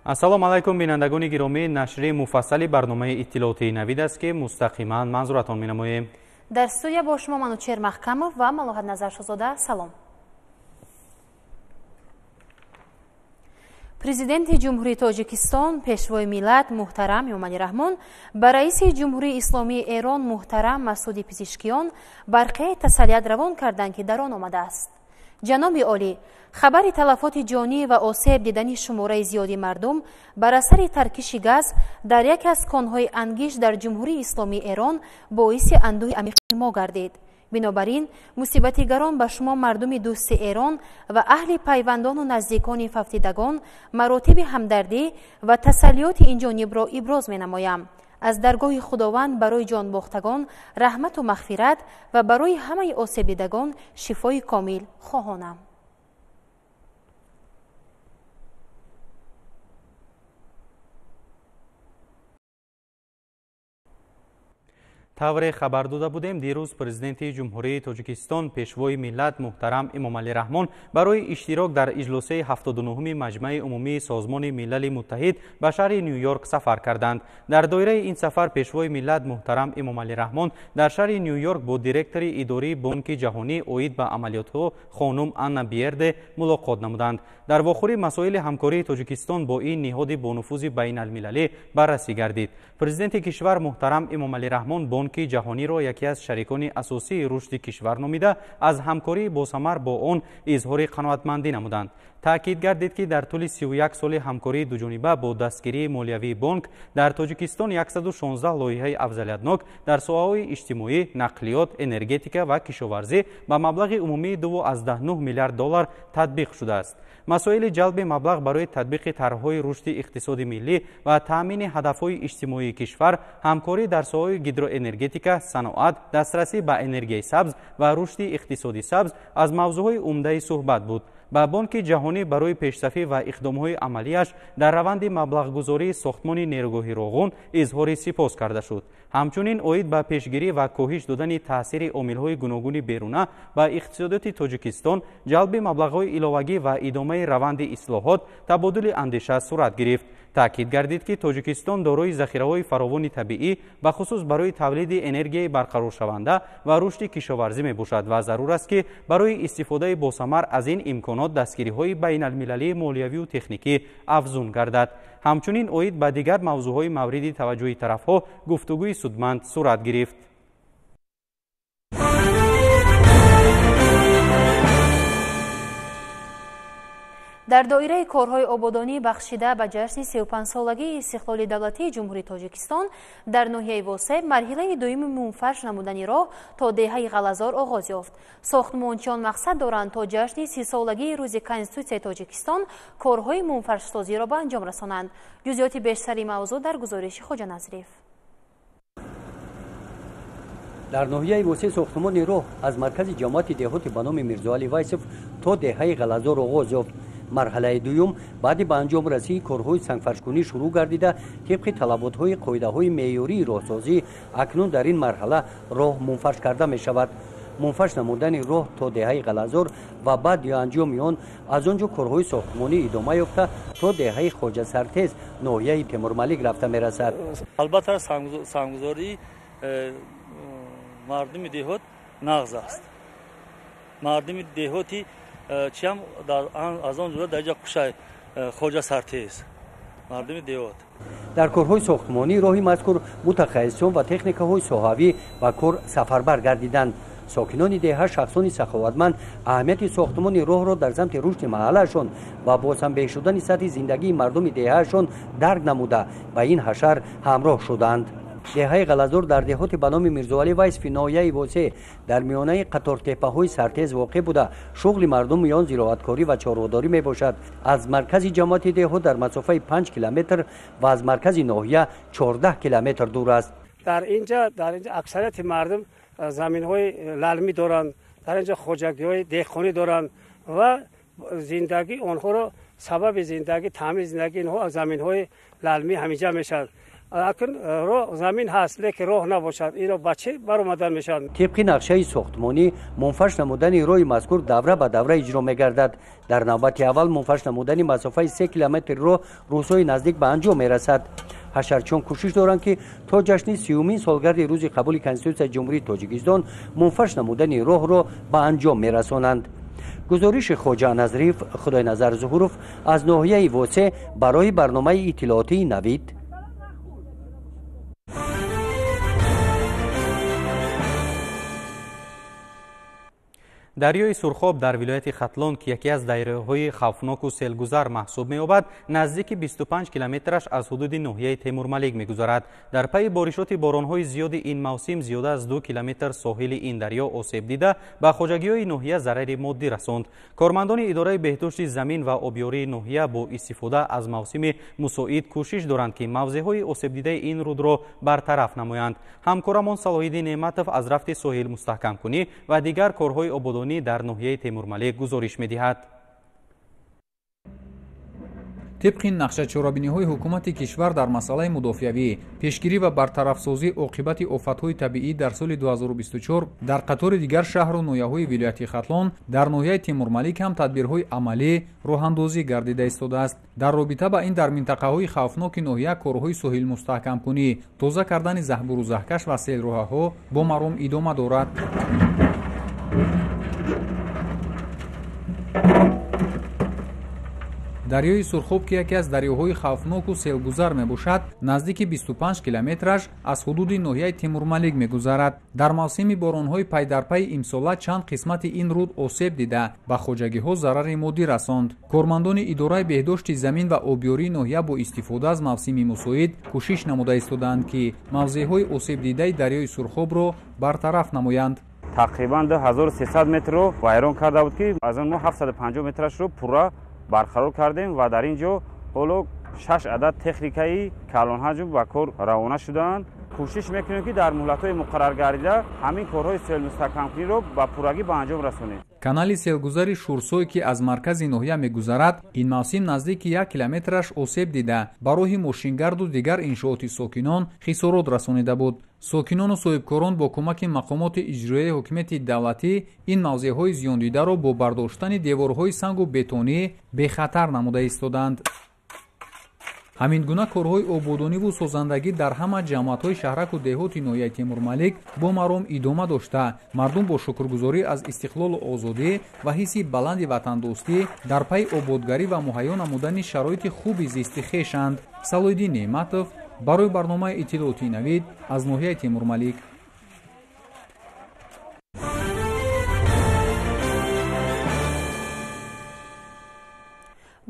Ассалому алайкум, бинандагони гиромӣ. Нашри муфассали барномаи иттилоотии Навид аст, ки мустақиман манзуратон менамоем. Дар студия бо шумо Манучер Маҳкамов ва Малоҳат Назаршозода. Салом. Президенти Ҷумҳурии Тоҷикистон, Пешвои миллат муҳтарам Эмомалӣ Раҳмон ба раиси Ҷумҳурии Исломии Эрон муҳтарам Масуди Пизишкиён барқияи тасаллият равон карданд, ки дар он омадааст: Ҷаноби олӣ, хабари талафоти ҷонӣ ва осеб дидани шумораи зиёди мардум бар асари таркиши газ дар яке аз конҳои ангиш дар Ҷумҳурии Исломии Эрон боиси андӯҳи амиқи мо гардид. Бинобар ин мусибати гарон ба шумо, мардуми дӯсти Эрон ва аҳли пайвандону наздикони фавтидагон маротиби ҳамдардӣ ва тасаллиёти инҷонибро иброз менамоям. Аз даргоҳи Худованд барои ҷонбохтагон раҳмату мағфират ва барои ҳамаи осебдидагон шифои комил хоҳонам. Тавре хабар дода будем, дирӯз Президенти Ҷумҳурии Тоҷикистон, Пешвои миллат муҳтарам Эмомалӣ Раҳмон барои иштирок дар иҷлосаи 79-уми Маҷмаи умумии Созмони Милали Муттаҳид ба шаҳри Ню-Йорк сафар карданд. Дар доираи ин сафар Пешвои миллат муҳтарам Эмомалӣ Раҳмон дар шаҳри Ню-Йорк бо директори идории Бонки Ҷаҳонӣ оид ба амалиётҳо хонум Анна Биерде мулоқот намуданд. Дар вохӯрӣ масоили ҳамкории Тоҷикистон бо ин ниҳоди бонуфузи байналмилалӣ баррасӣ гардид. Президенти кишвар муҳтарам Эмомалӣ Раҳмон Бонки Ҷаҳониро яке аз шарикони асосии рушди кишвар номида, аз ҳамкории босамар бо он изҳори қаноатмандӣ намуданд. Таъкид гардид, ки дар тӯли 31 соли ҳамкории дуҷониба бо дастгирии молиявии бонк дар Тоҷикистон 116 лоиҳаи афзалиятнок дар соҳаҳои иҷтимоӣ, нақлиёт, энергетика ва кишоварзӣ ба маблағи умумии 2,9 миллиард доллар татбиқ шудааст. Масоили ҷалби маблағ барои татбиқи тарҳҳои рушди иқтисоди миллӣ ва таъмини ҳадафҳои иҷтимоии кишвар, ҳамкорӣ дар соҳаҳои гидроэнергетика, саноат, дастрасӣ ба энергияи сабз ва рушди иқтисоди сабз аз мавзӯъҳои умдаи суҳбат буд. Ба Бонки Ҷаҳонӣ барои пешсафӣ ва иқдомҳои амалиаш дар раванди маблағгузории сохтмони нерӯгоҳи Роғун изҳори сипос карда шуд. Ҳамчунин оид ба пешгирӣ ва коҳиш додани таъсири омилҳои гуногуни беруна ба иқтисодиёти Тоҷикистон, ҷалби маблағҳои иловагӣ ва идомаи раванди ислоҳот табодули андеша сурат гирифт. Таъкид гардид, ки Тоҷикистон дорои захираҳои фаровони табиӣ, бахусус барои тавлиди энергияи барқароршаванда ва рушди кишоварзӣ мебошад ва зарур аст, ки барои истифодаи босамар аз ин имконот дастгириҳои байналмилалии молиявию техникӣ афзун гардад. Ҳамчунин оид ба дигар мавзӯъҳои мавриди таваҷҷӯҳи тарафҳо гуфтугӯи судманд сурат гирифт. Дар доираи корҳои ободонӣ бахшида ба ҷашни 35-солагии истиқлоли давлатии Ҷумҳурии Тоҷикистон дар ноҳияи Восеб марҳилаи дуюми мунфарш намудани роҳ то деҳаи Ғалазор оғоз ёфт. Сохтмончиён мақсад доранд, то ҷашни 30-солагии рӯзи Конститутсияи Тоҷикистон корҳои мунфаршсозиро ба анҷом расонанд. Ҷузъиёти бештари мавзӯъ дар гузориши Хоҷа Назриев. Дар ноҳияи Восеъ сохтмони роҳ аз маркази ҷамоати деҳоти ба номи Мирзоалӣ Вайсов то деҳаи Ғалазор оғоз ёфт. Марҳилаи дуюм баъди ба анҷом расии корҳои сангфаршкунӣ шурӯъ гардида, тибқи талаботҳои қоидаҳои меъёрии роҳсозӣ акнун дар ин марҳала роҳ мунфарш карда мешавад. Мунфарш намудани роҳ то деҳаи Ғалазор ва баъди анҷоми он аз он ҷо корҳои сохтмонӣ идома ёфта то деҳаи Хоҷасартез ноҳияи Темурмалик рафта мерасад. Албатта, санггузории мардуми деҳот нағз аст. Мардуми деҳоти чиам аз он ҷумла дар ҷа Қушай, Хоҷа Сартез, мардуми деҳот. Дар корҳои сохтмонии роҳи мазкур мутахассисон ва техникаҳои соҳавӣ ба кор сафарбар гардиданд. Сокинони деҳа, шахсони саховатманд аҳамияти сохтмони роҳро дар самти рушди маҳаллаашон ва боз ҳам беҳ шудани сатҳи зиндагии мардуми деҳаашон дарк намуда, ба ин ҳашар ҳамроҳ шуданд. Деҳаи Ғалазор дар деҳоти ба номи Мирзоалӣ Вайсфи ноҳияи Восеъ дар миёнаи қатортеппаҳои сартез воқеъ буда, шуғли мардуми он зироаткорӣ ва чорводорӣ мебошад. Аз маркази ҷамоати деҳот дар масофаи 5 километр ва аз маркази ноҳия 14 километр дур аст. Дар инҷа аксарияти мардум заминҳои лалмӣ доранд, дар инҷа хоҷагиҳои деҳқонӣ доранд ва зиндагии онҳоро, сабаби зиндагӣ, таъмини зиндагии инҳо аз заминҳои лалмӣ ҳамиҷа мешавад. Акун роҳ замин ҳаст, лекин роҳ набошад, инро ба чӣ баромадан мешавад? Тибқи нақшаи сохтмонӣ мунфарш намудани роҳи мазкур давра ба давра иҷро мегардад. Дар навбати аввал мунфарш намудани масофаи 3 километри роҳ рӯзҳои наздик ба анҷом мерасад. Ҳашарчиён кӯшиш доранд, ки то ҷашни 30-умин солгарди рӯзи қабули Конститутсияи Ҷумҳурии Тоҷикистон мунфарш намудани роҳро ба анҷом мерасонанд. Гузориши Хоҷа Назриев, Худойназар Зуҳуров аз ноҳияи Восе барои барномаи иттилоотии Навид. Дарёи Сурхоб дар вилояти Хатлон, ки яке аз дарёҳои хавфноку селгузар маҳсуб меёбад, наздики 25 километраш аз ҳудуди ноҳияи Темурмалик мегузарад. Дар пайи боришоти боронҳои зиёди ин мавсим зиёда аз 2 километр соҳили ин дарё осеб дида, ба хоҷагиҳои ноҳия зарари моддӣ расонд. Кормандони идораи беҳдошти замин ва обёрии ноҳия бо истифода аз мавсими мусоид кӯшиш доранд, ки мавзеъҳои осебдидаи ин рудро бартараф намоянд. Ҳамкорамон Салоҳиддин Неъматов аз рафти соҳил мустаҳкамкунӣ ва дигар корҳои ободонӣ дар ноҳияи Темурмалик гузориш медиҳад. Тибқи нақша чорабиниҳои ҳукумати кишвар дар масъалаи мудофиавӣ, пешгирӣ ва бартарафсозии оқибати офатҳои табиӣ дар соли 2024 дар қатори дигар шаҳру ноҳияҳои вилояти Хатлон дар ноҳияи Темурмалик ҳам тадбирҳои амалӣ роҳандозӣ гардида истодааст. Дар робита ба ин дар минтақаҳои хавфноки ноҳия корҳои соҳилмустаҳкамкунӣ, тоза кардани заҳбуру заҳкаш ва селроҳаҳо бо маром идома дорад. Дарёи Сурхоб, ки яке аз дарёҳои хавфноку селгузар мебошад, наздики 25 километраш аз ҳудуди ноҳияи Темурмалик мегузарад. Дар мавсими боронҳои пайдарпайи имсола чанд қисмати ин руд осеб дида, ба хоҷагиҳо зарари моддӣ расонд. Кормандони идораи беҳдошти замин ва обёрии ноҳия бо истифода аз мавсими мусоид кӯшиш намуда истодаанд, ки мавзеъҳои осебдидаи дарёи Сурхобро бартараф намоянд. Тақрибан 2300 метрро вайрон карда буд, ки аз он мо 750 метрашро пурра барқарор кардем ва дар ин ҷо ҳоло 6 адад техникаи калонҳаҷм ба кор равона шудаанд. Кӯшиш мекунем, ки дар муҳлатҳои муқарраргардида ҳамин корҳои соҳилмустаҳкамкуниро ба пуррагӣ ба анҷом расонем. Канали селгузари Шурсой, ки аз маркази ноҳия мегузарад, ин мавсим наздики 1 километраш осеб дида, ба роҳи мошингарду дигар иншооти сокинон хисорот расонида буд. Сокинону соҳибкорон бо кӯмаки мақомоти иҷроияи ҳукумати давлатӣ ин мавзеъҳои зиёндидаро бо бардоштани деворҳои сангу бетонӣ бехатар намуда истоданд. Ҳамин гуна корҳои ободониву созандагӣ дар ҳама ҷамоатҳои шаҳраку деҳоти ноҳияи Темурмалик бо маром идома дошта, мардум бо шукргузорӣ аз истиқлолу озодӣ ва ҳисси баланди ватандӯстӣ дар пайи ободгарӣ ва муҳайё намудани шароити хуби зисти хешанд. Салоҳиддин Неъматов барои барномаи иттилоотии Навид аз ноҳияи Темурмалик.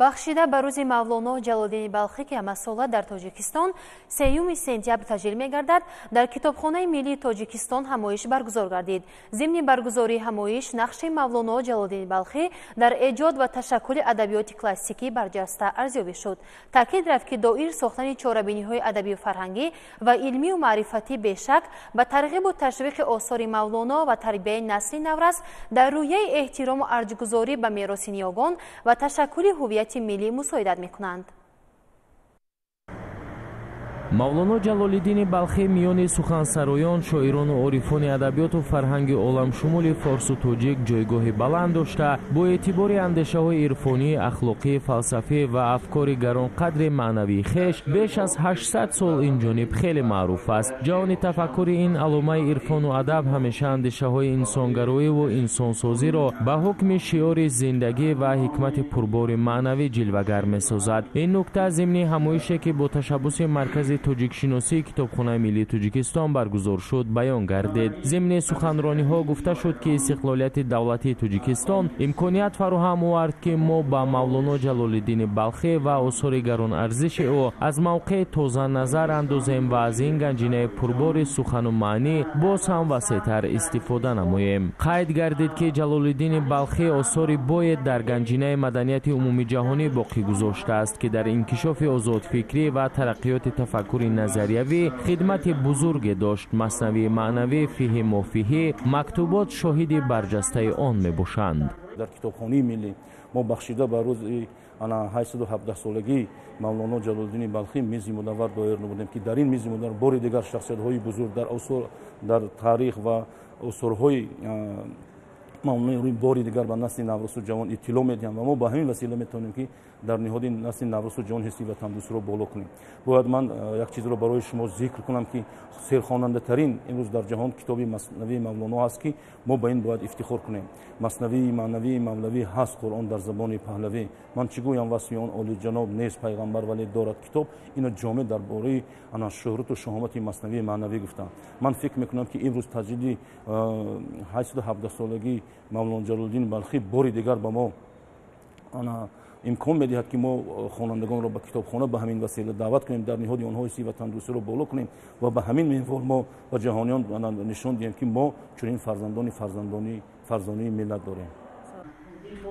Бахшида ба рӯзи Мавлоно Ҷалолиддини Балхӣ, ки ҳамасола дар Тоҷикистон 3 сентябр таҷлил мегардад, дар Китобхонаи миллии Тоҷикистон ҳамоиш баргузор гардид. Зимни баргузории ҳамоиш нақши Мавлоно Ҷалолиддини Балхӣ дар эҷод ва ташаккули адабиёти классикӣ барҷаста арзёбӣ шуд. Таъкид рафт, ки доир сохтани чорабиниҳои адабию фарҳангӣ ва илмию маърифатӣ бешак ба тарғибу ташвиқи осори Мавлоно ва тарбияи насли наврас дар рӯҳияи эҳтирому арҷгузорӣ ба мероси ниёгон ва ташаккули ҳувияти миллӣ мусоидат мекунанд. Мавлоно Ҷалолиддини Балхӣ миёни сухансароён, шоирону орифони адабиёту фарҳанги оламшумули форсу тоҷик ҷойгоҳи баланд дошта, бо эътибори андешаҳои ирфонӣ, ахлоқӣ, фалсафӣ ва афкори гаронқадри маънавии хеш беш аз 800 сол ин ҷониб хеле маъруф аст. Ҷаҳони тафаккури ин аломаи ирфону адаб ҳамеша андешаҳои инсонгароиву инсонсозиро ба ҳукми шиори зиндагӣ ва ҳикмати пурбори маънавӣ ҷилвагар месозад. Ин нукта зимни ҳамоише, ки бо ташаббуси маркази тоҷикшиносии Китобхонаи миллии Тоҷикистон баргузор шуд, баён гардид. Зимни суханрониҳо гуфта шуд, ки истиқлолияти давлатии Тоҷикистон имконият фароҳам овард, ки мо ба Мавлоно Ҷалолиддини Балхӣ ва осори гаронарзиши ӯ аз мавқеи тоза назар андозем ва аз ин ганҷинаи пурбори сухану маънӣ боз ҳам васеътар истифода намоем. Қайд гардид, ки Ҷалолиддини Балхӣ осори боед дар ганҷинаи маданияти умумиҷаҳонӣ боқӣ гузоштааст, ки дар инкишофи озодфикрӣ ва тараққиёти тафаккури назариявӣ хидмати бузурге дошт. Маснавии маънавӣ, фиҳи мофиҳӣ, мактубот шоҳиди барҷастаи он мебошанд. Дар Китобхонаи миллӣ Мо бахшида ба рӯзи 817-солагии Мавлоно Ҷалолиддини Балхӣ мизи мудаввар доир намудем, ки дар ин мизи мудаввар бори дигар шахсиятҳои бузург дар таърих ва осорҳои Мавлонои Румӣ бори дигар ба насли наврасу ҷавон иттилоъ медиҳанд ва мо ба ҳамин васила метавонем, ки дар ниҳоди насли наврасу ҷавон ҳисси ватандӯстиро боло кунем. Бояд ман як чизро барои шумо зикр кунам, ки серхонандатарин имрӯз дар ҷаҳон китоби Маснавии Мавлоно ҳаст, ки мо ба ин бояд ифтихор кунем. Маснавии маънавии мавлавӣ ҳаст Қуръон дар забони паҳлавӣ. Ман чӣ гӯям васфи он олиҷаноб, нест пайғамбар вале дорад китоб. Ино ҷомеъ дар бораи ана шӯҳрату шаҳомати Маснавии маънавӣ гуфтанд. Ман фикр мекунам, ки имрӯз таҷдиди 817-солагии Мавлоно Ҷалолиддини Балхӣ бори дигар ба мо ана имкон медиҳад, ки мо хонандагонро ба китобхона ба ҳамин васила даъват кунем, дар ниҳоди онҳо ҳисси ватандӯстиро боло кунем ва ба ҳамин минвол мо ба ҷаҳониён нишон диҳем, ки мо чунин фарзандони фарзонаи миллат дорем.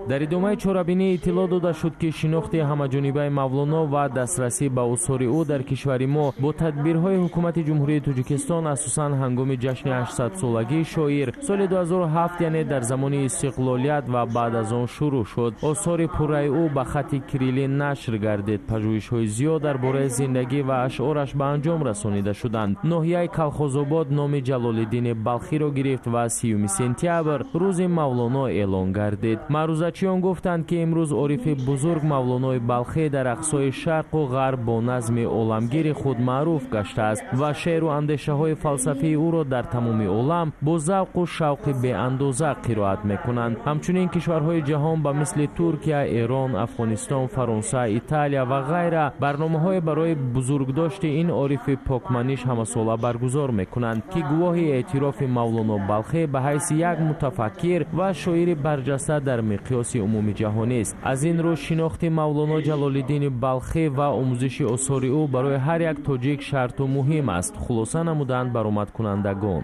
Дар идомаи чорабинӣ иттилоъ дода шуд, ки шинохти ҳамаҷонибаи Мавлоно ва дастрасӣ ба осори ӯ дар кишвари мо бо тадбирҳои ҳукумати Ҷумҳурии Тоҷикистон, асосан ҳангоми ҷашни 800-солагии шоир соли 2007, яъне дар замони истиқлолият ва баъд аз он шурӯъ шуд. Осори пурраи ӯ ба хатти кирилӣ нашр гардид. Пажӯҳишҳои зиёд дар бораи зиндагӣ ва ашъораш ба анҷом расонида шуданд. Ноҳияи Калхозобод номи Ҷалолиддини Балхиро гирифт ва 30 сентябр рӯзи Мавлоно эълон гардид. Маърузачиён гуфтанд, ки имрӯз орифи бузург Мавлонои Балхӣ дар ақсои шарқу ғарб бо назми оламгири худ маъруф гаштааст ва шеъру андешаҳои фалсафии ӯро дар тамоми олам бо завқу шавқи беандоза қироат мекунанд. Ҳамчунин кишварҳои ҷаҳон ба мисли Туркия, Эрон, Афғонистон, Фаронса, Италия ва ғайра барномаҳое барои бузургдошти ин орифи покманиш ҳамасола баргузор мекунанд, ки гувоҳи эътирофи Мавлоно Балхӣ ба ҳайси як мутафаккир ва шоири барҷаста дар миқёси умуми ҷаҳонист. Аз ин рӯ шинохти Мавлоно Ҷалолиддини Балхӣ ва омӯзиши осори ӯ барои ҳар як тоҷик шарту муҳим аст, хулоса намуданд баромадкунандагон.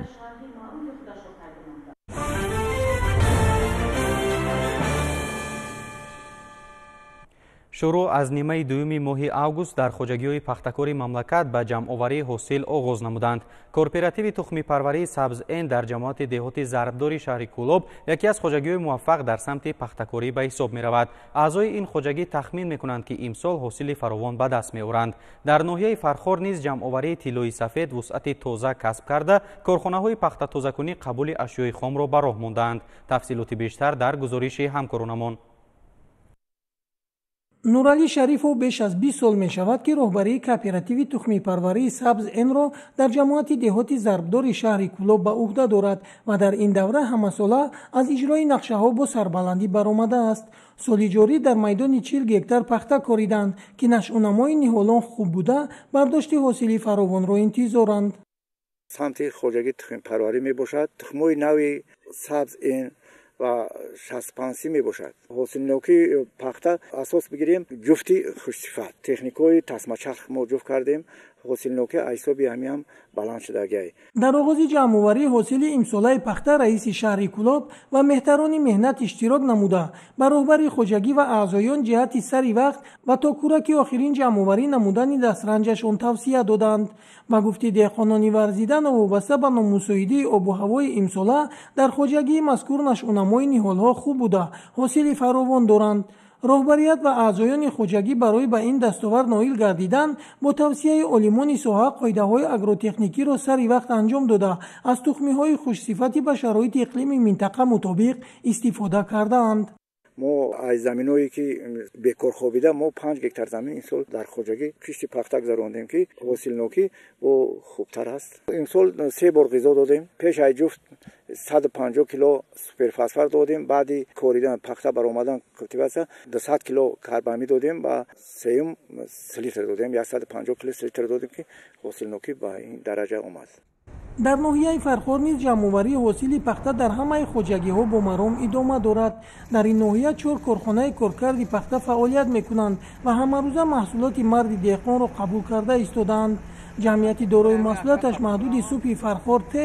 Шурӯъ аз нимаи дуюми моҳи август дар хоҷагиҳои пахтакори мамлакат ба ҷамъоварии ҳосил оғоз намуданд. Кооперативи тухмипарварии Сабз-Н дар ҷамоати деҳоти Зарбдори шаҳри Кӯлоб яке аз хоҷагиҳои муваффақ дар самти пахтакорӣ ба ҳисоб меравад. Аъзои ин хоҷагӣ тахмин мекунанд, ки имсол ҳосили фаровон ба даст меоранд. Дар ноҳияи Фархор низ ҷамъоварии тиллои сафед вусъати тоза касб карда, корхонаҳои пахтатозакунӣ қабули ашёи хомро ба роҳ мондаанд. Тафсилоти бештар дар гузориши ҳамкоронамон. Нуралӣ Шарифов беш аз 20 сол мешавад, ки роҳбарии кооперативи тухмипарварии Сабз-Нро дар ҷамоати деҳоти Зарбдори шаҳри Кӯлоб ба уҳда дорад ва дар ин давра ҳамасола аз иҷрои нақшаҳо бо сарбаландӣ баромадааст. Соли ҷорӣ дар майдони 40 гектар пахта кориданд, ки нашъунамои ниҳолон хуб буда, бардошти ҳосили фаровонро интизоранд. Самти хоҷагии тухмипарварӣ мебошад. Тухмҳои нави Сабз-Н ва 65 мебошад. Ҳосилнокии пахта асос бигирем ҷуфти хушсифат. Техникаҳои тасмачарх мо ҷуфт кардем, ҳосилнокӣ аз ҳисоби ҳамин ҳам баланд шудагиай. Дар оғози ҷамъоварии ҳосили имсолаи пахта раиси шаҳри Кӯлоб ва меҳтарони меҳнат иштирок намуда, ба роҳбари хоҷагӣ ва аъзоён ҷиҳати сари вақт ва то кӯраки охирин ҷамъоварӣ намудани дастранҷашон тавсия доданд. Ба гуфти деҳқонони варзида, новобаста ба номусоидии обу ҳавои имсола дар хоҷагии мазкур нашъунамои ниҳолҳо хуб буда, ҳосили фаровон доранд. Роҳбарият ва аъзоёни хоҷагӣ барои ба ин дастовард ноил гардидан бо тавсияи олимони соҳа қоидаҳои агротехникиро сари вақт анҷом дода, аз тухмиҳои хушсифати ба шароити иқлими минтақа мутобиқ истифода кардаанд. Мо аз заминҳое ки бекор хобида, мо 5 гектар замин имсол дар хоҷагӣ кишти пахта гузарондем, ки ҳосилнокӣ бо хубтар аст. Имсол 3 бор ғизо додем. Пеш аз ҷуфт 150 кило суперфосфат додем, баъди коридан пахта баромадан культиватсия 200 кило карбамид додем ва сеюм селитр додем, 150 кило селитр додем, ки ҳосилнокӣ ба ин дараҷа омад. Дар ноҳияи Фархор низ ҷамъоварии ҳосили пахта дар ҳамаи хоҷагиҳо бо маром идома дорад. Дар ин ноҳия 4 корхонаи коркарди пахта фаъолият мекунанд ва ҳамарӯза маҳсулоти марди деҳқонро қабул карда истодаанд. Ҷамъияти дорои масъулияташ маҳдуди субҳи Фархор Т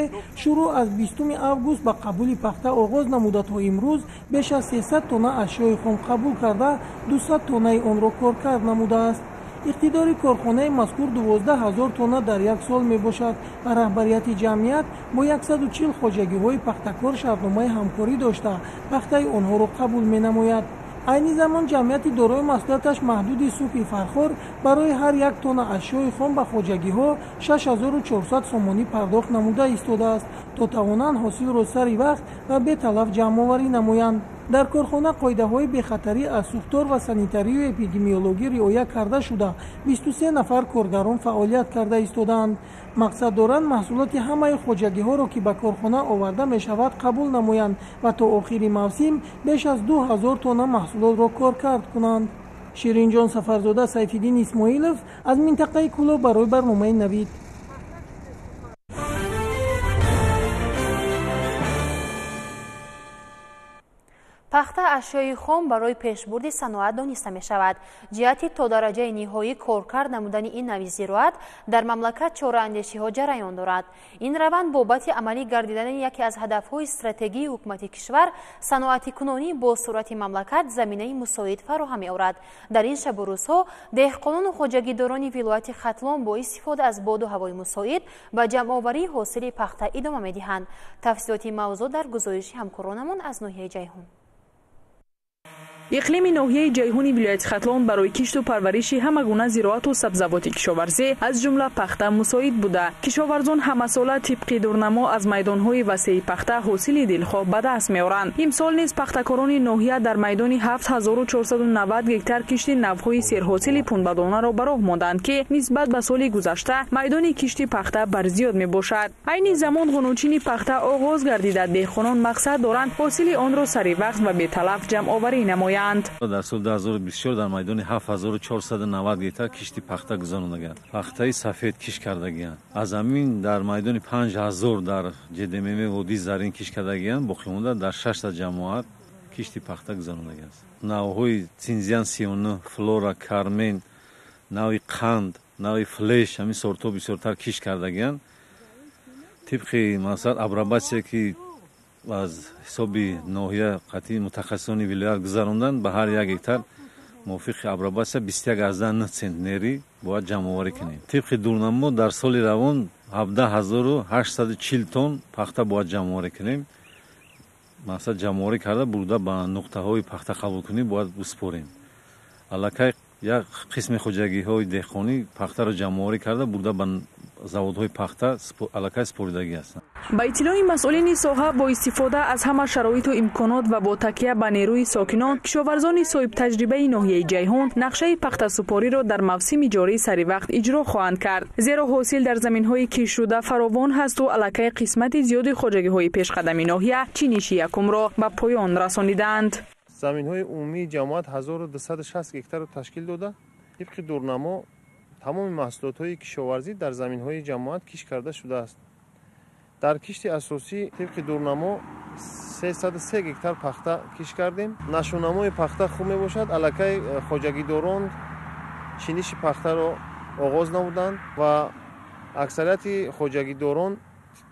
шурӯъ аз 20 август ба қабули пахта оғоз намуда, то имрӯз беш аз 300 тонна ашёи хом қабул карда, 200 тоннаи онро коркард намудааст. Иқтидори корхонаи мазкур 12 000 тонна дар як сол мебошад ва раҳбарияти ҷамъият бо 140 хоҷагиҳои пахтакор шартномаи ҳамкорӣ дошта, пахтаи онҳоро қабул менамояд. Айни замон ҷамъияти дорои маҳсулоташ маҳдуди Субҳи Фархор барои ҳар як тонна ашёи хом ба хоҷагиҳо 6400 сомонӣ пардохт намуда истодааст, то тавонанд ҳосилро сари вақт ва беталаф ҷамъоварӣ намоянд. Дар корхона қоидаҳои бехатарӣ аз сӯхтор ва санитарию эпидемиологӣ риоя карда шуда, 23 нафар коргарон фаъолият карда истодаанд. Мақсад доранд маҳсулоти ҳамаи хоҷагиҳоро, ки ба корхона оварда мешавад, қабул намоянд ва то охири мавсим беш аз 2000 тонна маҳсулотро коркард кунанд. Ширинҷон Сафарзода, Сайфиддин Исмоилов аз минтақаи Кӯлоб барои барномаи Навид. Пахта ашёи хом барои пешбурди саноат дониста мешавад. Ҷиҳати то дараҷаи ниҳоӣ коркард намудани ин нави зироат дар мамлакат чораандешиҳо ҷараён дорад. Ин раванд бобати амалӣ гардидани яке аз ҳадафҳои стратегии ҳукумати кишвар, саноатикунонӣ бо суръати мамлакат заминаи мусоид фароҳам меорад. Дар ин шабу рӯзҳо деҳқонону хоҷагидорони вилояти Хатлон бо истифода аз боду ҳавои мусоид ба ҷамъоварии ҳосили пахта идома медиҳанд. Тафсилоти мавзӯъ дар гузориши ҳамкоронамон аз ноҳияи Ҷайҳун. Иқлими ноҳияи Ҷайҳуни вилояти Хатлон барои кишту парвариши ҳама гуна зироату сабзавоти кишоварзӣ, аз ҷумла пахта, мусоид буда. Кишоварзон ҳамасола тибқи дурнамо аз майдонҳои васеи пахта ҳосили дилхоҳ ба даст меоранд. Имсол низ пахтакорони ноҳия дар майдони 7490 гектар кишти навъҳои серҳосили пунбадонаро ба роҳ монданд, ки нисбат ба соли гузашта майдони кишти пахта барзиёд мебошад. Айни замон ғунучини пахта оғоз гардида, деҳқонон мақсад доранд ҳосили онро сари вақт ва беталаф ҷамъоварӣ намоянд. Дар соли 2024 дар майдони 7490 гектар кишти пахта гузарондагианд. Пахтаи сафед кишт кардагианд. Аз ҳамин дар майдони 5000 дар ҷдмм водии Зарин кишт кардагианд, боқимонда дар 600 ҷамоат кишти пахта гузарондагиаст. Навъҳои Цинзян 39, Флора, Кармен, нави қанд, нави флеш, ҳамин сортҳо бисёртар кишт кардагианд. Тибқи масалан абрабатсия, ки аз ҳисоби ноҳия қатъи мутахассисони вилоят гузаронданд, ба ҳар як гектар мувофиқи абрабатсия 21,9 центнери бояд ҷамъоварӣ кунем. Тибқи дурнамо дар соли равон 17840 тонн пахта бояд ҷамъоварӣ кунем. Мақсад ҷамъоварӣ карда бурда ба нуқтаҳои пахта қабулкунӣ бояд биспорем. Аллакай як қисми хоҷагиҳои деҳқонӣ пахтаро ҷамъоварӣ карда бурда ба заводҳои пахта аллакай споридагӣ ҳастанд. Ба иттилои масъулини соҳа, бо истифода аз ҳама шароиту имконот ва бо такя ба нерӯи сокинон, кишоварзони соҳибтаҷрибаи ноҳияи Ҷайҳун нақшаи пахтасупориро дар мавсими ҷорӣ сари вақт иҷро хоҳанд кард. Зеро ҳосил дар заминҳои киштшуда фаровон ҳасту аллакай қисмати зиёди хоҷагиҳои пешқадами ноҳия чиниши якумро ба поён расонидаанд. Заминҳои умумии ҷамоат 1260 гектарро ташкил дода, тибқи дурнамо тамоми маҳсулотҳои кишоварзӣ дар заминҳои ҷамоат кишт карда шудааст. Дар кишти асосӣ тибқи дурнамо 303 гектар пахта кишт кардем. Нашъунамои пахта хуб мебошад. Аллакай хоҷагидорон чиниши пахтаро оғоз намуданд ва аксарияти хоҷагидорон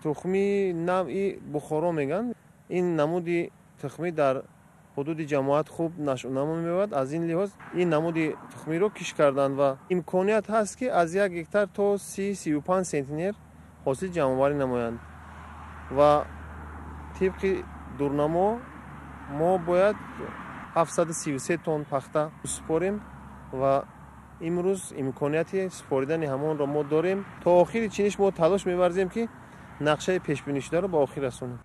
тухмии навъи Бухоро мегӯянд. Ин намуди тухмӣ дар ҳудуди ҷамоат хуб нашъунамо меёбад. Аз ин лиҳоз ин намуди тухмиро кишт карданд ва имконият ҳаст, ки аз як гектар то 30-35 центнер ҳосил ҷамъоварӣ намоянд ва тибқи дурнамо мо бояд 733 тонн пахта супорем ва имрӯз имконияти супоридани ҳамонро мо дорем. То охири чиниш мо талош меварзем, ки нақшаи пешбинишударо ба охир расонем.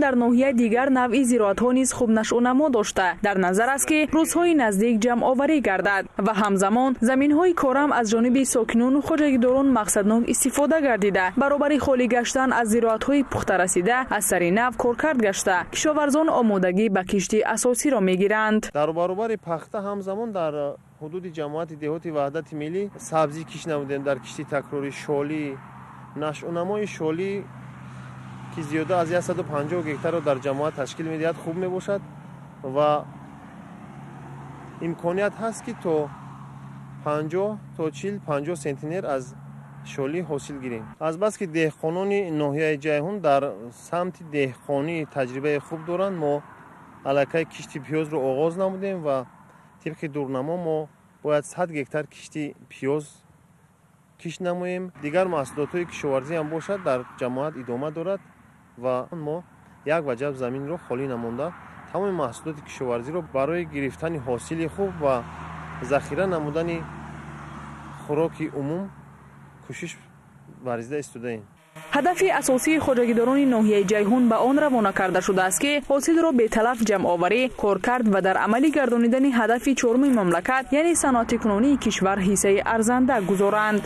Дар ноҳия дигар навъи зироатҳо низ хуб нашъунамо дошта, дар назар аст, ки рӯзҳои наздик ҷамъоварӣ гардад ва ҳамзамон заминҳои корам аз ҷониби сокинону хоҷагидорон мақсаднок истифода гардида, баробари холӣ гаштан аз зироатҳои пухта расида аз сари нав коркард гашта, кишоварзон омодагӣ ба кишти асосиро мегиранд. Дар баробари пахта ҳамзамон дар ҳудуди ҷамоати деҳоти Ваҳдати Миллӣ сабзӣ кишт намудем. Дар кишти такрорӣ шолӣ, нашъунамои шолӣ, ки зиёда аз 150 гектарро дар ҷамоат ташкил медиҳад, хуб мебошад ва имконият ҳаст, ки то 50 то 40-50 центнер аз шолӣ ҳосил гирем. Азбаски деҳқонони ноҳияи Ҷайҳун дар самти деҳқонӣ таҷрибаи хуб доранд, мо аллакай кишти пиёзро оғоз намудем ва тибқи дурнамо мо бояд 100 гектар кишти пиёз кишт намоем. Дигар маҳсулотҳои кишоварзӣ ҳам бошад дар ҷамоат идома дорад ва мо як ваҷаб заминро холӣ намонда Тамоми маҳсулоти кишоварзиро барои гирифтани ҳосили хуб ва захира намудани хӯроки умум кӯшиш варзида истодаем. Ҳадафи асосии хоҷагидорони ноҳияи Ҷайҳун ба он равона карда шудааст, ки ҳосилро беталаф ҷамъоварӣ, коркард ва дар амалӣ гардонидани ҳадафи чоруми мамлакат, яъне саноатикунонии кишвар, ҳиссаи арзанда гузоранд.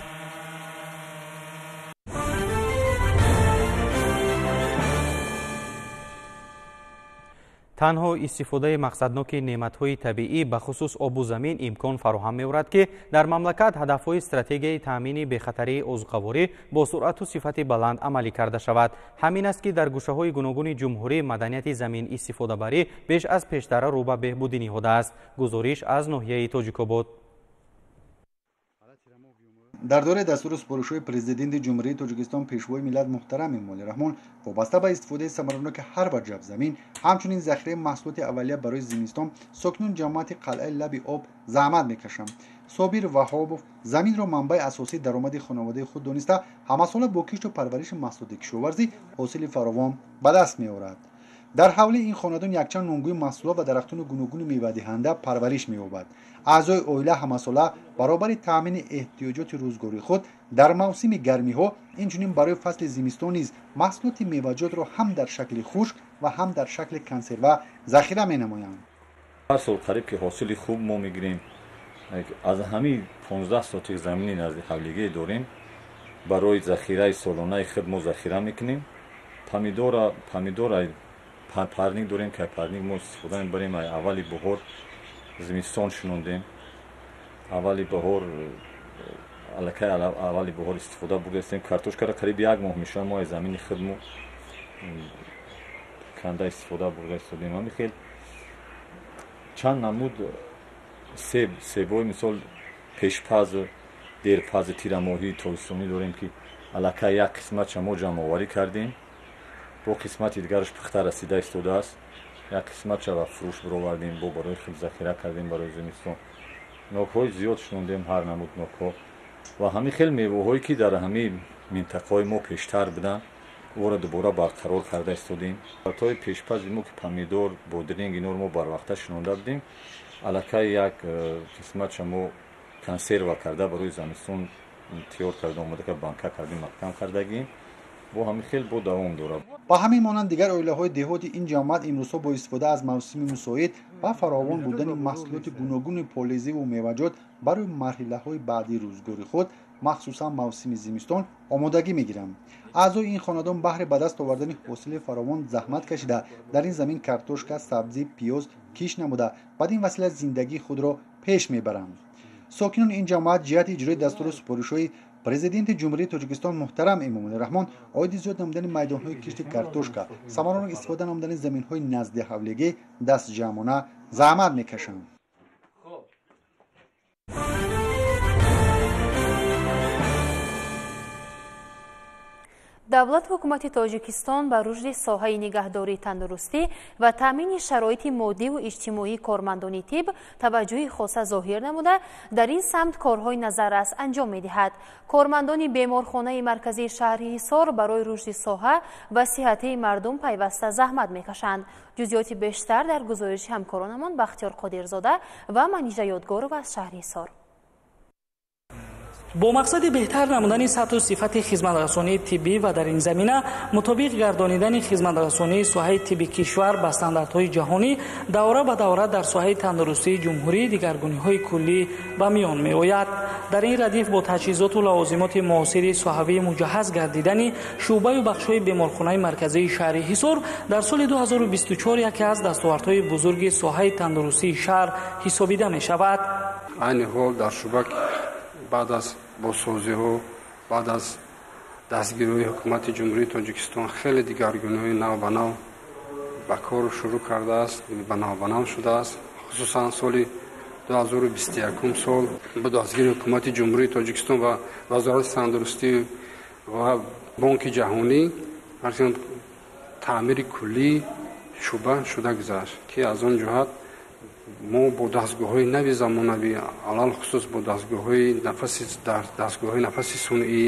Танҳо истифодаи мақсадноки неъматҳои табиӣ, бахусус обу замин, имкон фароҳам меорад, ки дар мамлакат ҳадафҳои стратегияи таъмини бехатарии озуқаворӣ бо суръату сифати баланд амалӣ карда шавад. Ҳамин аст, ки дар гӯшаҳои гуногуни ҷумҳурӣ маданияти замин истифодабарӣ беш аз пештара рӯ ба беҳбудӣ ниҳодааст. Гузориш аз ноҳияи Тоҷикобод. Дар доираи дастуру супоришҳои Президенти Ҷумҳурии Тоҷикистон, Пешвои миллат муҳтарам Эмомалӣ Раҳмон, вобаста ба истифодаи самараноки ҳар ваҷаб замин, ҳамчунин захираи маҳсулоти аввалия барои зимистон, сокинони ҷамоати Қалъаи Лаби Об заҳмат мекашанд. Собир Ваҳобов заминро манбаи асосии даромади хонаводаи худ дониста, ҳамасола бо кишту парвариши маҳсулоти кишоварзӣ ҳосили фаровон ба даст меорад. Дар ҳавлии ин хонадон якчанд нунгӯи маҳсулот ва дарахтони гуногуни мевадиҳанда парвариш меёбад. Аъзои оила ҳамасола баробари таъмини эҳтиёҷоти рӯзгории худ дар мавсими гармиҳо, инчунин барои фасли зимистон низ маҳсулоти меваҷотро ҳам дар шакли хушк ва ҳам дар шакли консерва захира менамоянд. Ҳар сол қариб ки ҳосили хуб мо мегирем. Аз ҳамин 15 сотих замини назди ҳавлигӣ дорем, барои захираи солонаи худ мо захира мекунем. Помидора парник дорем, ки парник мо истифода мебарем. Аввали баҳор зимистон шунондем, аввали баҳор аллакай аввали баҳор истифода бурдастем. Картошкаро қариб як моҳ мешавад мо аз замини худмо канда истифода бурда истодем. Ҳамин хел чанд намуд себ, себҳои мисол пешпаз, дерпази тирамоҳии тобистонӣ дорем, ки аллакай як қисматша мо ҷамъоварӣ кардем, бо қисмати дигараш пухта расида истодааст. Як қисматша ба фурӯш баровардем, бо барои худ захира кардем барои зимистон. Нокҳои зиёд шунондем, ҳар намуд нокҳо ва ҳамин хел меваҳое, ки дар ҳамин минтақаҳои мо пештар буданд, ӯро дубора барқарор карда истодем. Тои пешпази мо, ки помидор, бодринг, инҳоро мо барвақта шунонда будем, аллакай як қисматша мо консерва карда барои зимистон тиёр карда, омода карда, банка кардем, маҳкам кардагим. Бо ҳамин хел бо давом дорад. Ба ҳамин монанд дигар оилаҳои деҳоти ин ҷамоат имрӯзҳо бо истифода аз мавсими мусоид ва фаровон будани маҳсулоти гуногуни полезиву меваҷот барои марҳилаҳои баъдии рӯзгори худ, махсусан мавсими зимистон, омодагӣ мегиранд. Аъзои ин хонадон баҳри ба даст овардани ҳосили фаровон заҳмат кашида, дар ин замин картошка, сабзӣ, пиёз кишт намуда, бад ин васила зиндагии худро пеш мебаранд. Сокинони ин ҷамоат ҷиҳати иҷрои дастуру супоришҳои Президенти Ҷумҳурии Тоҷикистон муҳтарам Эмомалӣ Раҳмон оиди зиёд намудани майдонҳои кишти картошка, самаранок истифода намудани заминҳои назди ҳавлигӣ дастҷамъона заҳмат мекашанд. Давлат ҳукумати Тоҷикистон ба рушди соҳаи нигаҳдории тандурустӣ ва таъмини шароити моддиву иҷтимоии кормандони тиб таваҷҷӯҳи хоса зоҳир намуда, дар ин самт корҳои назаррас анҷом медиҳад. Кормандони беморхонаи марказии шаҳри Ҳисор барои рушди соҳа ва сиҳатии мардум пайваста заҳмат мекашанд. Ҷузъиёти бештар дар гузориши ҳамкоронамон Бахтиёр Қодирзода ва Манижа Ёдгорова аз шаҳри Ҳисор. Бо мақсади беҳтар намудани сатҳу сифати хизматрасонии тиббӣ ва дар ин замина мутобиқ гардонидани хизматрасонии соҳаи тибби кишвар ба стандартҳои ҷаҳонӣ, давра ба давра дар соҳаи тандурустии ҷумҳурӣ дигаргуниҳои куллӣ ба миён меояд. Дар ин радиф бо таҷҳизоту лавозимоти муосири соҳавӣ муҷаҳҳаз гардидани шӯъбаю бахшҳои беморхонаи марказии шаҳри Ҳисор дар соли 2024 яке аз дастовардҳои бузурги соҳаи тандурустии шаҳр ҳисобида мешавад. Айни ҳол дар шӯъба баъд аз бозсозиҳо, баъд аз дастгириҳои ҳукумати Ҷумҳурии Тоҷикистон хеле дигаргуниҳои нав ба нав ба кор шурӯъ кардааст, ба нав ба нав шудааст. Хусусан соли 2021 сол бо дастгири ҳукумати Ҷумҳурии Тоҷикистон ва Вазорати тандурустӣ ва Бонки ҷаҳонӣ таъмири куллии шӯъба шуда гузашт, ки аз он ҷиҳат мо бо дастгоҳҳои нави замонавӣ, алалхусус бо дастгоҳҳои нафаси сунъӣ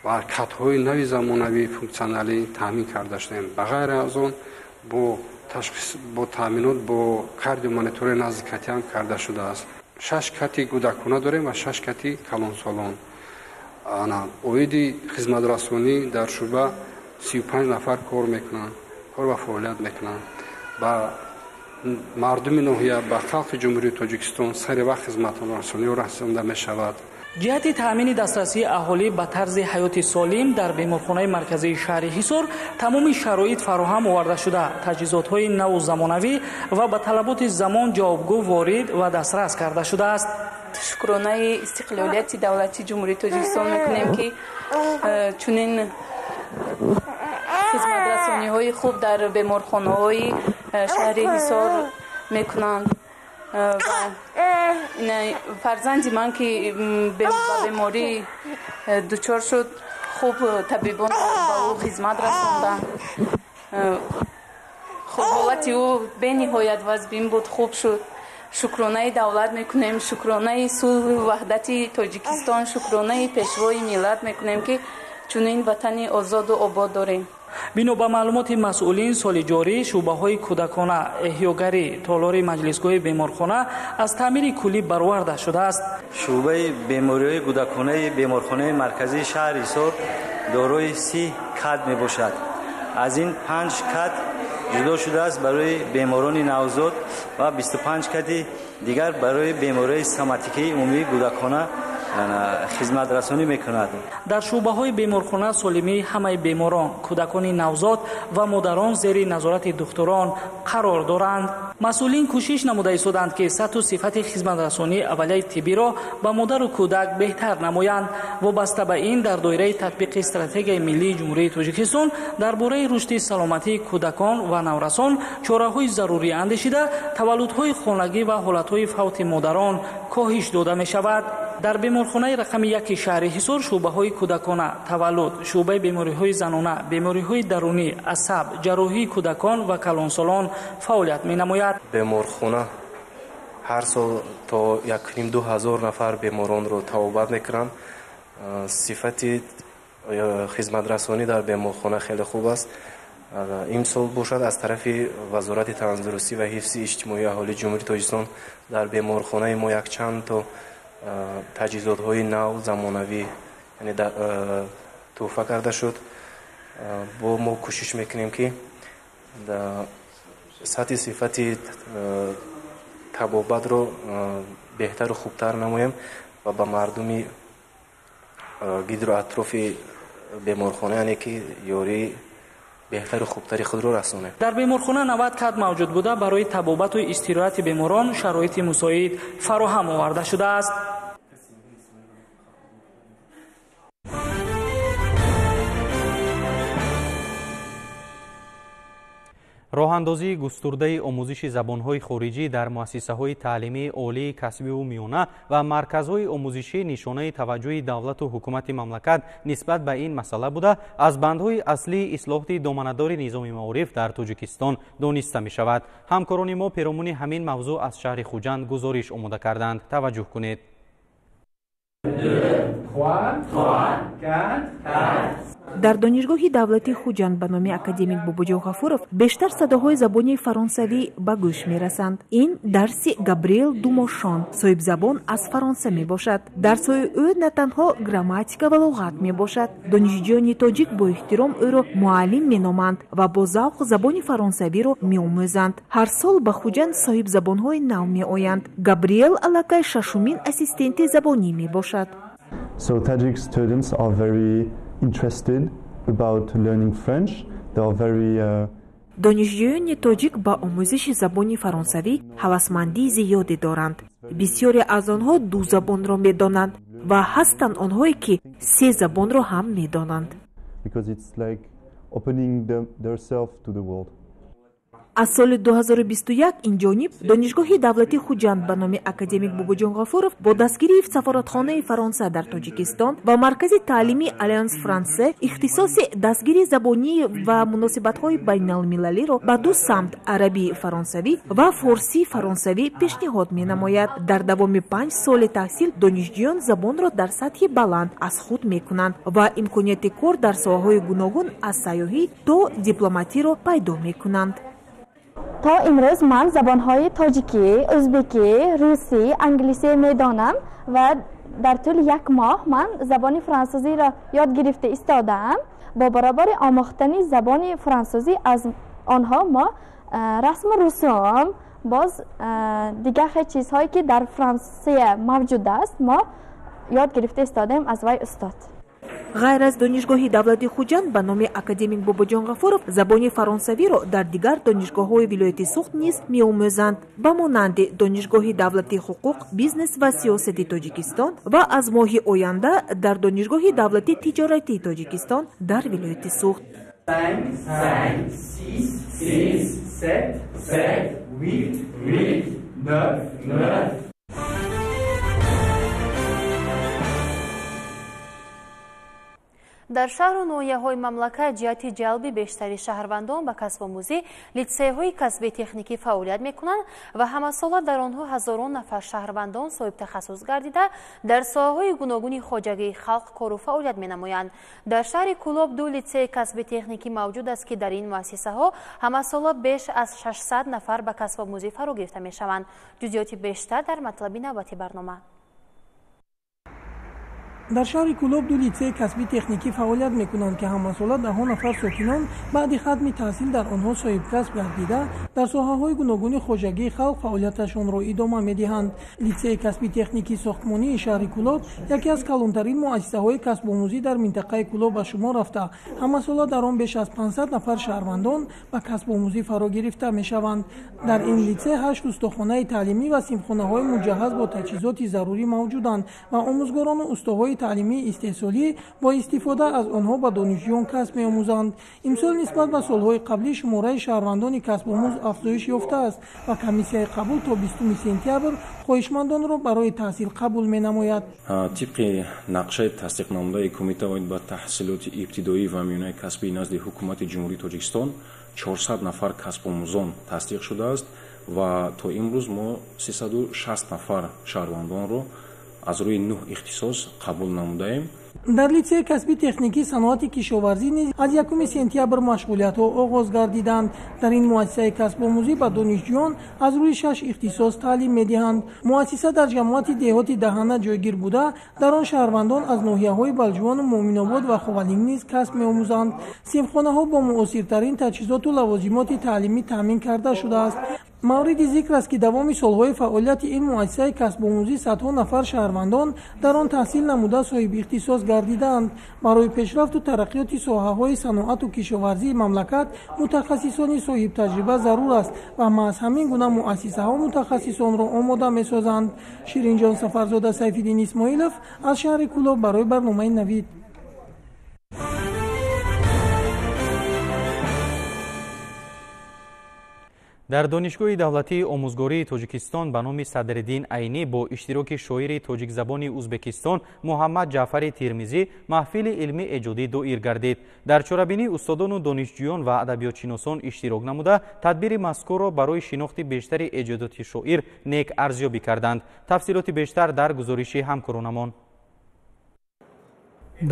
ва катҳои нави замонавӣ функсионалӣ таъмин карда шудем. Ба ғайр аз он бо Ташхис бо таъминот бо кардиомонитори назди кати ҳам карда шудааст. 6 кати кӯдакона дорем ва 6 кати калонсолон. Оиди хизматрасонӣ дар шӯъба 35 нафар кор мекунанд, кор ва фаъолият мекунанд. Ба мардуми ноҳия, ба халқи Ҷумҳурии Тоҷикистон сари вақт хизматрасониҳо расонда мешавад. Ҷиҳати таъмини дастрасии аҳолӣ ба тарзи ҳаёти солим дар беморхонаи марказии шаҳри Ҳисор тамоми шароит фароҳам оварда шуда, таҷҳизотҳои наву замонавӣ ва ба талаботи замон ҷавобгӯ ворид ва дастрас карда шудааст. Шукронаи истиқлолияти давлатии Ҷумҳурии Тоҷикистон мекунем, ки чунин хизматрасониҳои хуб дар беморхонаҳои шаҳри Ҳисор мекунанд. Ва фарзанди ман, ки ба беморӣ дучор шуд, хуб табибон ба ӯ хизмат расонданд. Ҳолати ӯ бениҳоят вазбин буд, хуб шуд. Шукронаи давлат мекунем, шукронаи сулҳу ваҳдати Тоҷикистон, шукронаи пешвои миллат мекунем, ки чунин ватани озоду обод дорем. Бино ба маълумоти масъулин, соли ҷорӣ шӯъбаҳои кӯдакона, эҳёгарӣ, толори маҷлисгоҳи беморхона аз таъмири куллӣ бароварда шудааст. Шӯъбаи бемориҳои кӯдаконаи беморхонаи марказии шаҳри Ҳисор дорои 30 кат мебошад. Аз ин 5 кат ҷудо шудааст барои беморони навзод ва 25 кати дигар барои бемориҳои соматикии умумии кӯдакона хизматрасонӣ мекунад. Дар шӯъбаҳои беморхона солимии ҳамаи беморон, кӯдакони навзод ва модарон зери назорати духтурон қарор доранд. Масъулин кӯшиш намуда истоданд, ки сатҳу сифати хизматрасонии аввалияи тиббиро ба модару кӯдак беҳтар намоянд. Вобаста ба ин, дар доираи татбиқи стратегияи миллии Ҷумҳурии Тоҷикистон дар бораи рушди саломатии кӯдакон ва наврасон чораҳои зарурӣ андешида, таваллудҳои хонагӣ ва ҳолатҳои фавти модарон коҳиш дода мешавад. Дар беморхонаи рақами 1 шаҳри Ҳисор шӯъбаҳои кӯдакона, таваллуд, шӯъбаи бемориҳои занона, бемориҳои дарунӣ, асаб, ҷарроҳии кӯдакон ва калонсолон фаъолият менамояд. Беморхона ҳар сол то 1,5-2 ҳазор нафар беморонро табобат мекунанд. Сифати хизматрасонӣ дар беморхона хеле хуб аст. Имсол бошад аз тарафи Вазорати тандурустӣ ва ҳифзи иҷтимоии аҳолии Ҷумҳурии Тоҷикистон дар беморхонаи мо якчанд то таҷҳизотҳои нав замонавӣ яъне туҳфа карда шуд. Бо мо кӯшиш мекунем, ки сатҳи сифати табобатро беҳтару хубтар намоем ва ба мардуми гирду атрофи беморхона, яъне ки ёрии беҳтару хубтари худро расонем. Дар беморхона 90 кат мавҷуд буда, барои табобату истироҳати беморон шароити мусоид фароҳам оварда шудааст. Роҳандозии густурдаи омӯзиши забонҳои хориҷӣ дар муассисаҳои таълимии олии касбиву миёна ва марказҳои омӯзишӣ нишонаи таваҷҷӯҳи давлату ҳукумати мамлакат нисбат ба ин масъала буда, аз бандҳои аслии ислоҳоти доманадори низоми маориф дар Тоҷикистон дониста мешавад. Ҳамкорони мо перомуни ҳамин мавзӯъ аз шаҳри Хуҷанд гузориш омода карданд. Таваҷҷӯҳ кунед. Дар донишгоҳи давлатии Хуҷанд ба номи академик Бобоҷон Ғафуров бештар садоҳои забони фаронсавӣ ба гӯш мерасанд. Ин дарси Габриэл Думошон, соҳибзабон аз Фаронса мебошад. Дарсҳои ӯ на танҳо грамматика ва луғат мебошад. Донишҷӯёни тоҷик бо эҳтиром ӯро муаллим меноманд ва бо завқ забони фаронсавиро меомӯзанд. Ҳар сол ба Хуҷанд соҳибзабонҳои нав меоянд. Габриэл аллакай шашумин ассистенти забонӣ мебошад. So Tajik students are very interested about learning French. They are very Донишҷӯёни тоҷик ба омӯзиши забони фаронсавӣ ҳавасмандии зиёде доранд. Бисёре аз онҳо ду забонро медонанд ва ҳастанд онҳое, ки се забонро ҳам медонанд. Because it's like opening themselves to the world. Аз соли 2021 инҷониб Донишгоҳи давлатии Хуҷанд ба номи академик Бобоҷон Ғафуров бо дастгирии сафоратхонаи Фаронса дар Тоҷикистон ва маркази таълимии Алянс Франсе ихтисоси дастгирии забонӣ ва муносибатҳои байналмилалиро ба ду самт арабии фаронсавӣ ва форсии фаронсавӣ пешниҳод менамояд. Дар давоми 5 соли таҳсил донишҷӯён забонро дар сатҳи баланд аз худ мекунанд ва имконияти кор дар соҳаҳои гуногун аз сайёҳӣ то дипломатиро пайдо мекунанд. То имрӯз ман забонҳои тоҷикӣ, ӯзбекӣ, русӣ, англисӣ медонам ва дар тӯли як моҳ ман забони франсузиро ёд гирифта истодаам. Бо баробари омӯхтани забони франсузӣ аз онҳо мо расму русум, боз дигар хел чизҳое ки дар Франсия мавҷуд аст, мо ёд гирифта истодаем аз вай устод. Ғайр аз Донишгоҳи давлатии Хуҷанд ба номи академик Бобоҷон Ғафуров, забони фаронсавиро дар дигар донишгоҳҳои вилояти Суғд низ меомӯзанд, ба монанди Донишгоҳи давлатии ҳуқуқ, бизнес ва сиёсати Тоҷикистон ва аз моҳи оянда дар Донишгоҳи давлатии тиҷоратии Тоҷикистон дар вилояти Суғд. 5, 6, 6, 7, 7, 8, 8, 9, 9. Дар шаҳру ноҳияҳои мамлакат ҷиҳати ҷалби бештари шаҳрвандон ба касбомӯзӣ литсейҳои касби техникӣ фаъолият мекунанд ва ҳамасола дар онҳо ҳазорон нафар шаҳрвандон соҳибтахассус гардида дар соҳаҳои гуногуни хоҷагии халқ кору фаъолият менамоянд. Дар шаҳри Кӯлоб ду литсеи касби техникӣ мавҷуд аст, ки дар ин муассисаҳо ҳамасола беш аз 600 нафар ба касбомӯзӣ фаро гирифта мешаванд. Ҷузъиёти бештар дар матлаби навбати барнома. Дар шаҳри Кӯлоб ду литсеи касби техникӣ фаъолият мекунанд, ки ҳамасола даҳҳо нафар сокинон баъди хатми таҳсил дар онҳо соҳибкасб гардида дар соҳаҳои гуногуни хоҷагии халқ фаъолияташонро идома медиҳанд. Литсеи касби техникии сохтмонии шаҳри Кӯлоб яке аз калонтарин муассисаҳои касбомӯзӣ дар минтақаи Кӯлоб ба шумор рафта, ҳамасола дар он беш аз 500 нафар шаҳрвандон ба касбомӯзӣ фаро гирифта мешаванд. Дар ин литсей 8 устохонаи таълимӣ ва синфхонаҳои муҷаҳҳаз бо таҷҳизоти зарурӣ мавҷуданд ва омӯзгорону устоҳои таълимии истеҳсолӣ бо истифода аз онҳо ба донишҷӯён касб меомӯзанд. Имсол нисбат ба солҳои қаблӣ шумораи шаҳрвандони касбомӯз афзоиш ёфтааст ва комиссияи қабул то 20 сентябр хоҳишмандонро барои таҳсил қабул менамояд. Тибқи нақшаи тасдиқнамудаи Кумита оид ба таҳсилоти ибтидоӣ ва миёнаи касбӣ назди Ҳукумати Ҷумҳурии Тоҷикистон 400 нафар касбомӯзон тасдиқ шудааст ва то имрӯз мо 360 нафар шаҳрвандонро аз рӯи 9 ихтисос қабул намудаем. Дар литсеи касби техникии саноати кишоварзӣ низ аз 1 сентябр машғулиятҳо оғоз гардиданд. Дар ин муассисаи касбомӯзӣ ба донишҷӯён аз рӯи 6 ихтисос таълим медиҳанд. Муассиса дар ҷамоати деҳоти Даҳана ҷойгир буда, дар он шаҳрвандон аз ноҳияҳои Балҷувону Муъминобод ва Ховалинг низ касб меомӯзанд. Синфхонаҳо бо муосиртарин таҷҳизоту лавозимоти таълимӣ таъмин карда шудааст. Мавриди зикр аст, ки давоми солҳои фаъолияти ин муассисаи касбомӯзӣ садҳо нафар шаҳрвандон дар он таҳсил намуда соҳиби ихтисос гардидаанд. Барои пешрафту тараққиёти соҳаҳои саноату кишоварзии мамлакат мутахассисони соҳибтаҷриба зарур аст ва маҳз ҳамин гуна муассисаҳо мутахассисонро омода месозанд. Ширинҷон Сафарзода, Сайфиддин Исмоилов аз шаҳри Кӯлоб барои барномаи Навид. Дар Донишгоҳи давлатии омӯзгории Тоҷикистон ба номи Садриддин Айнӣ бо иштироки шоири тоҷикзабони Ӯзбекистон Муҳаммад Ҷаъфари Термизӣ маҳфили илмӣ эҷодӣ доир гардид. Дар чорабинӣ устодону донишҷӯён ва адабиётшиносон иштирок намуда тадбири мазкурро барои шинохти бештари эҷодоти шоир нек арзёбӣ карданд. Тафсилоти бештар дар гузориши ҳамкоронамон.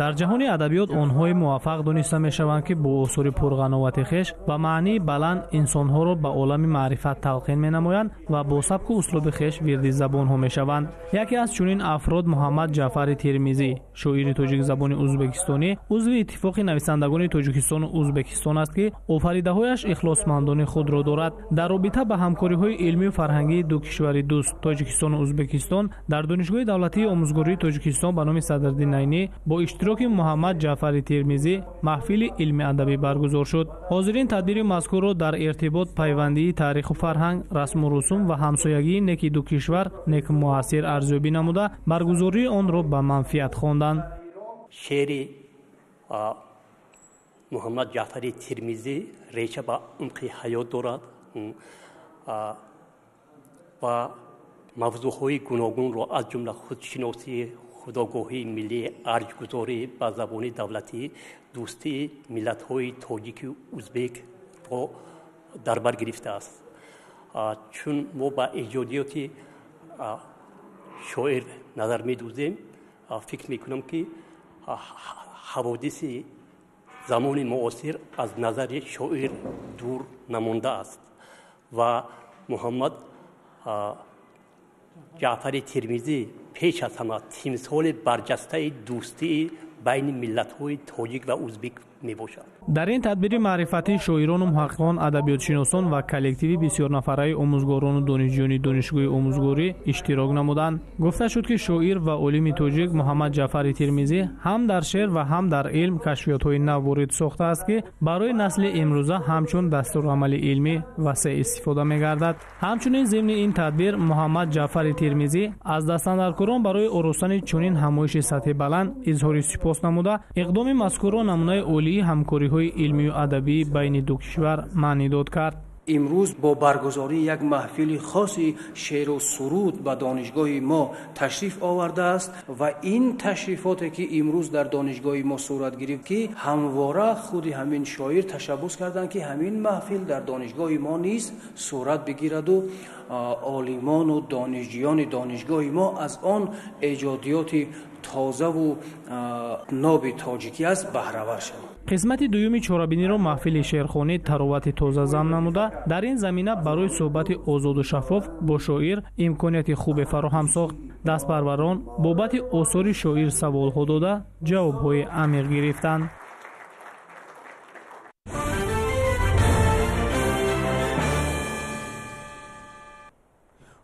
Дар ҷаҳони адабиёт онҳое муваффақ дониста мешаванд, ки бо осори пурғановати хеш ва маънии баланд инсонҳоро ба олами маърифат талқин менамоянд ва бо сабку услуби хеш вирди забонҳо мешаванд. Яке аз чунин афрод Муҳаммад Ҷаъфари Термизӣ, шоири тоҷикзабони ӯзбекистонӣ, узви Иттифоқи нависандагони Тоҷикистону Ӯзбекистон аст, ки офаридаҳояш ихлосмандони худро дорад. Дар робита ба ҳамкориҳои илмию фарҳангии ду кишвари дӯст Тоҷикистону Ӯзбекистон дар Донишгоҳи давлатии омӯзгории Тоҷикистон ба номи Садриддин Айнӣ бо иштироки Муҳаммад Ҷаъфари Термизӣ маҳфили илми адабӣ баргузор шуд. Ҳозирин тадбири мазкурро дар иртибот пайвандии таъриху фарҳанг, расму русум ва ҳамсоягии неки ду кишвар некмуассир арзёбӣ намуда баргузории онро ба манфиат хонданд. Шеъри Муҳаммад Ҷаъфари Термизӣ реша ба умқи ҳаёт дорад ва мавзӯъҳои гуногунро аз ҷумла худшиносӣ, худогоҳии миллӣ, арҷгузорӣ ба забони давлатӣ, дӯстии миллатҳои тоҷику ӯзбекро дар бар гирифтааст. Чун мо ба эҷодиёти шоир назар медӯзем, фикр мекунам, ки ҳаводиси замони муосир аз назари шоир дур намондааст Ва Муҳаммад Ҷаъфари Термизӣ пеш аз ҳама тимсоли барҷастаи дӯстии байни миллатҳои тоҷик ва узбек мебошад. Дар ин тадбири маърифатӣ шоирону муҳаққиқон, адабиётшиносон ва коллективи бисёрнафараи омӯзгорону донишҷӯёни донишгоҳи омӯзгорӣ иштирок намуданд. Гуфта шуд, ки шоир ва олими тоҷик Муҳаммад Ҷаъфари Термизӣ ҳам дар шеър ва ҳам дар илм кашфиётҳои нав ворид сохтааст, ки барои насли имрӯза ҳамчун дастурамали илмӣ васеъ истифода мегардад. Ҳамчунин зимни ин тадбир Муҳаммад Ҷаъфари Термизӣ аз дастандаркорон барои оростани чунин ҳамоиши сатҳи баланд изҳори сипос намуда, иқдоми мазкурро намунаи олии ҳамкориҳои илмию адабӣ байни ду кишвар маънидод кард. Имрӯз бо баргузории як маҳфили хоси шеъру суруд ба донишгоҳи мо ташриф овардааст ва ин ташрифоте ки имрӯз дар донишгоҳи мо сурат гирифт, ки ҳамвора худи ҳамин шоир ташаббус карданд, ки ҳамин маҳфил дар донишгоҳи мо низ сурат бигираду олимону донишҷӯёни донишгоҳи мо аз он эҷодиёти тозаву ноби тоҷикӣ аст баҳравар шаванд. Қисмати дуюми чорабиниро маҳфили шеърхонӣ таровати тоза зам намуда, дар ин замина барои суҳбати озоду шаффоф бо шоир имконияти хубе фароҳам сохт. Дастпарварон бобати осори шоир саволҳо дода, ҷавобҳои амиқ гирифтанд.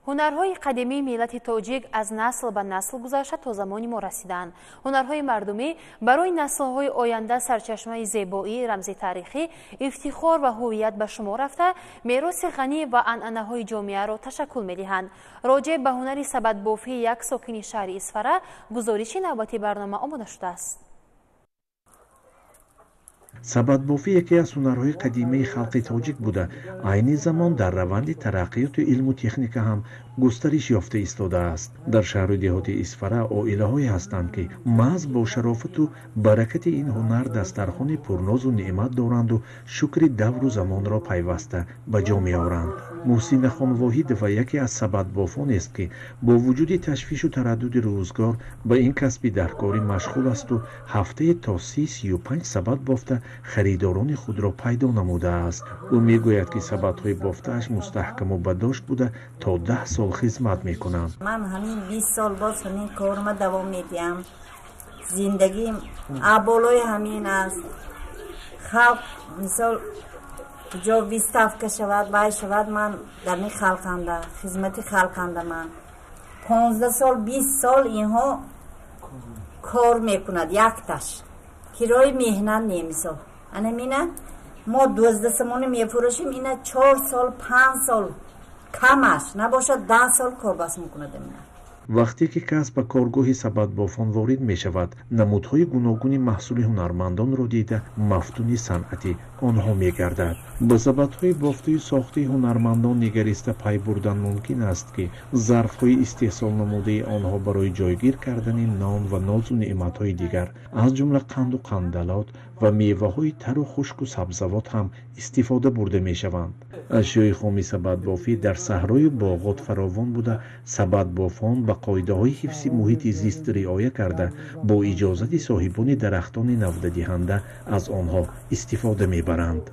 Ҳунарҳои қадимии миллати тоҷик аз насл ба насл гузашта то замони мо расиданд. Ҳунарҳои мардумӣ барои наслҳои оянда сарчашмаи зебоӣ, рамзи таърихӣ, ифтихор ва ҳувият ба шумор рафта, мероси ғанӣ ва анъанаҳои ҷомеаро ташаккул медиҳанд. Роҷеъ ба ҳунари сабадбофии як сокини шаҳри Исфара гузориши навбати барнома омода шудааст. Сабадбофӣ яке аз ҳунарҳои қадимаи халқи тоҷик буда, айни замон дар раванди тараққиёти илму техника ҳам густариш ёфта истодааст. Дар шаҳру деҳоти Исфара оилаҳое ҳастанд, ки маҳз бо шарофату баракати ин ҳунар дастархони пурнозу неъмат доранду шукри давру замонро пайваста ба ҷо меоранд. Муҳсинахон Воҳидова яке аз сабадбофонест, ки бо вуҷуди ташвишу тараддуди рӯзгор ба ин касби даркорӣ машғул асту ҳафтае то 30-35 сабад бофта харидорони худро пайдо намудааст. Ӯ мегӯяд, ки сабадҳои бофтааш мустаҳкаму бадошт буда то 10 сол хизмат мекунанд. Ман ҳамин 20 сол боз ҳамин корма давом медиҳам. Зиндагим аболои ҳамин аст. Халқ мисол ҷо выставка шавад, вай шавад, ман дар ин халқанда, хизмати халқанда ман. 15 сол, 20 сол инҳо кор мекунад якташ. Кирои меҳнат не мисол. Ана мина мо 12 сомонӣ мефурӯшем, ина 4 сол, 5 сол камаш набошад 10 сол корбас мекунад ина. Вақте ки кас ба коргоҳи сабадбофон ворид мешавад, намудҳои гуногуни маҳсули ҳунармандонро дида мафтуни санъати онҳо мегардад. Ба сабадҳои бофтаю сохтаи ҳунармандон нигариста пай бурдан мумкин аст, ки зарфҳои истеҳсолнамудаи онҳо барои ҷойгир кардани нон ва нозу неъматҳои дигар, аз ҷумла қанду қандалот ва меваҳои тару хушку сабзавот ҳам истифода бурда мешаванд. Ашёи хоми сабадбофӣ дар саҳрою боғот фаровон буда, сабадбофон ба қоидаҳои ҳифзи муҳити зист риоя карда, бо иҷозати соҳибони дарахтони навдадиҳанда аз онҳо истифода мебаранд.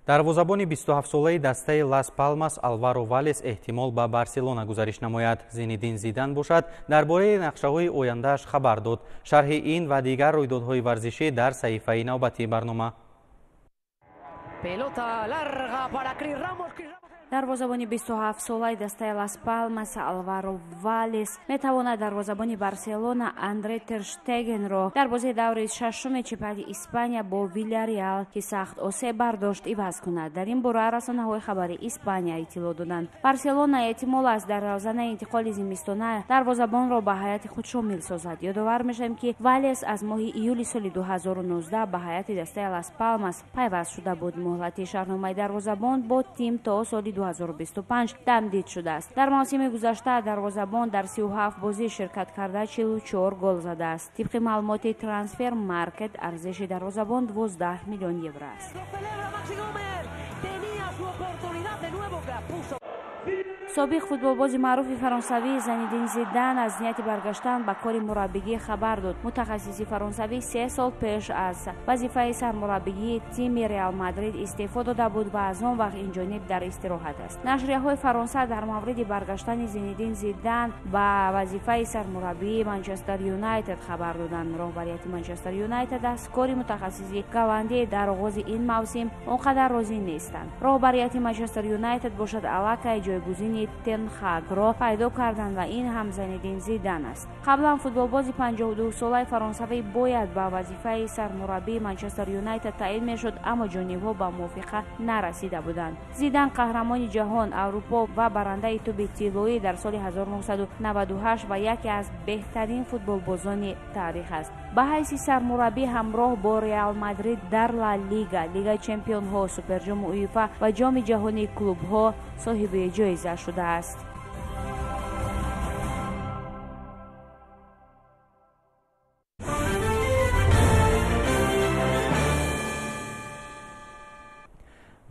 Дарвозабони 27-солаи дастаи Лас Палмас Алваро Валес эҳтимол ба Барселона гузариш намояд. Зинедин Зидан бошад, дар бораи нақшаҳои ояндааш хабар дод. Шарҳи ин ва дигар рӯйдодҳои варзишӣ дар саҳифаи навбатии барнома. Дарвозабони 27-солаи дастаи Лас Палмас Алваро Валес метавонад дарвозабони Барселона Андре Терштегенро дар бозии даври шашуми чемпионати Испания бо Вилярреал, ки сахт осеб бардошт, иваз кунад. Дар ин бора расонаҳои хабари Испания иттилоъ доданд. Барселона эҳтимол аст дар равзанаи интиқоли зимистона дарвозабонро ба ҳайати худ шомил созад. Ёдовар мешавем, ки Валес аз моҳи июли соли 2019 ба ҳайати дастаи Лас Палмас пайваст шуда буд. Муҳлати шартномаи дарвозабон бо тим то соли 2025 тамдид шудааст. Дар мавсими гузашта дарвозабон дар 37 бозӣ ширкат карда 44 гол задааст. Тибқи маълумоти Трансфер Маркет, арзиши дарвозабон 12 миллион евро аст. Собиқ футболбози маъруфи фаронсавӣ Зинедин Зидан аз нияти баргаштан ба кори мураббигӣ хабар дод. Мутахассиси фаронсавӣ 3 сол пеш аз вазифаи сармураббигии тими Реал Мадрид истеъфо дода буд ва аз он вақт инҷониб дар истироҳат аст. Нашрияҳои Фаронса дар мавриди баргаштани Зинедин Зидан ба вазифаи сармураббии Манчестер Юнайтед хабар доданд. Роҳбарияти Манчестер Юнайтед аз кори мутахассиси голландӣ дар оғози ин мавсим он қадар розӣ нестанд. Роҳбарияти Манчестер Юнайтед бошад аллакай ҷойгузини Тен Хагро пайдо карданд ва ин ҳам Зинедин Зидан аст. Қаблан футболбози 52-солаи фаронсавӣ бояд ба вазифаи сармураббии Манчестер Юнайтед таъин мешуд, аммо ҷонибҳо ба мувофиқа нарасида буданд. Зидан қаҳрамони ҷаҳон, Аврупо ва барандаи тӯби тиллоӣ дар соли 1998 ва яке аз беҳтарин футболбозони таърих аст. Ба ҳайси сармураббӣ ҳамроҳ бо Реал Мадрид дар Ла Лига, Лигаи Чемпионҳо, Суперҷоми УЕФА ва Ҷоми ҷаҳонии клубҳо соҳиби ҷоиза шудааст.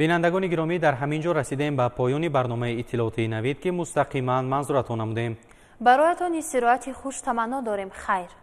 Бинандагони гиромӣ, дар ҳамин ҷо расидем ба поёни барномаи иттилоотии Навид, ки мустақиман манзуратон намудем. Бароятон истироҳати хуш таманно дорем. Хайр.